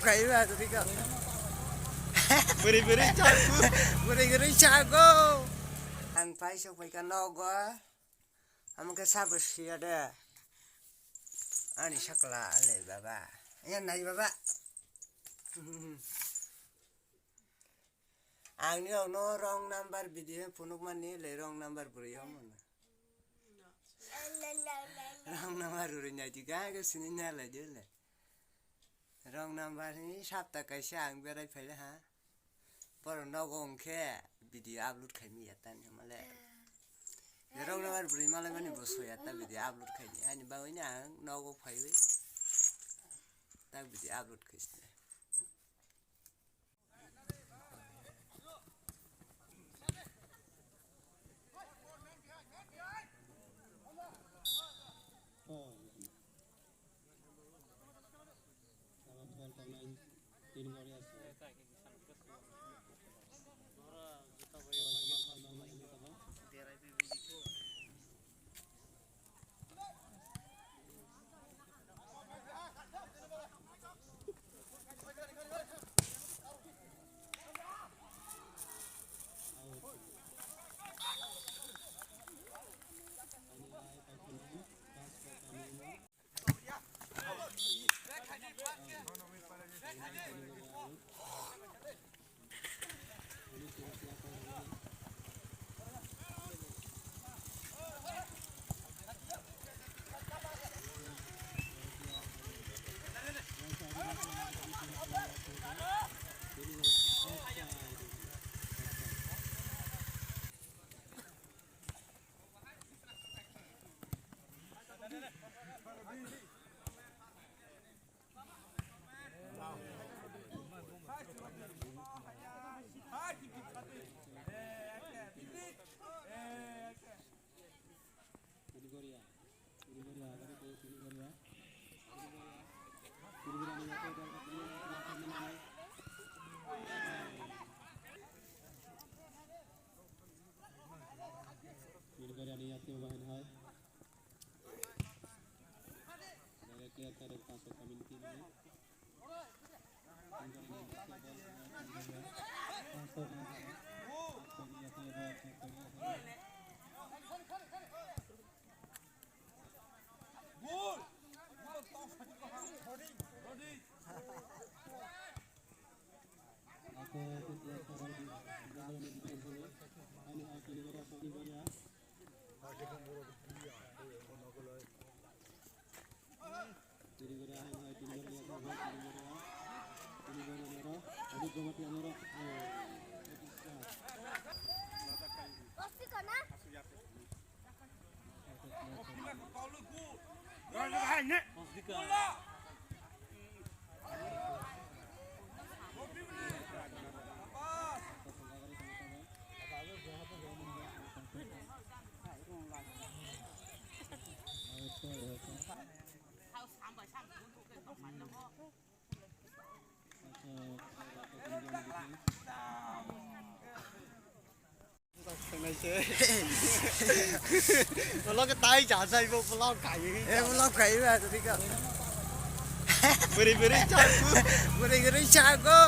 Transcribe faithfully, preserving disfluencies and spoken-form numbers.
Kaiba tadi kau. Beri beri chaku. Beri beri chaku. Ang pai sok pai ka nogo. Amo ke sabo siya de. Ani sakla ale baba. Ya nai baba. Ang ni no wrong number video phunuk mani le wrong number bwrwi omo na. Wrong number bwrwi nai di ga ga sini na le de le. Wrong number ni sapta kaisa ang berai phaile ha. Borok nogo hwnkhe video upload khaimi ya tani male. Wrong number bwrwi malai mani bo soya ta video upload khaini. Ani bagwi ni ang nogo phaiwi ta video upload khaisne. Ini gari ada yang tiba bahaya. Directly attack dari Paso Community ini. Vlog tai cha sai bo vlog kai. Eh, vlog kai ba tadi ka. Beri beri chaku. Beri beri chaku.